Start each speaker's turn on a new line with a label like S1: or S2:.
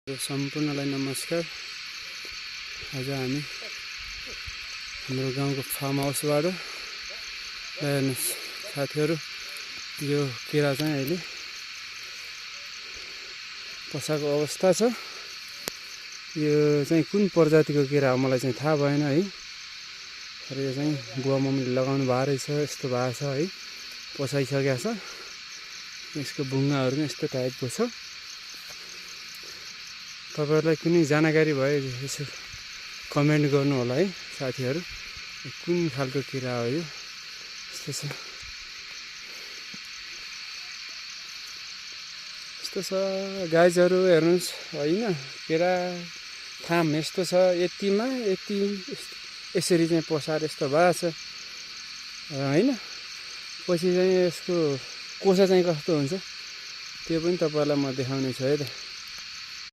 S1: सम्पूर्णलाई नमस्कार। आज हामी हाम्रो गाउँको फार्म हाउसबाट हेर्नुहोस् साथीहरू, यो केरा चाहिँ अहिले पसाको अवस्था छ। यो चाहिँ कुन प्रजातिको केरा हो मलाई चाहिँ थाहा भएन है। तर यो चाहिँ बुवा मम्मीले लगाउनु भएको रहेछ, यस्तो भएको छ है, पसाइसकेको छ। यसको बुङ्गाहरू पनि यस्तो टाइपको छ। तपाईहरुलाई कुनै जानकारी भए यसो कमेन्ट गर्नु होला है साथीहरू, कुन खालको केरा हो यो। यस्तो छ, यस्तो छ गाइजहरु, हेर्नुस् हैन। केरा थाम यस्तो छ, यतिमा यति यसरी चाहिँ पसार यस्तो भएको छ हैन। पछि चाहिँ यसको कोसा चाहिँ कस्तो हुन्छ त्यो पनि तपाईहरुलाई म देखाउने छु है त।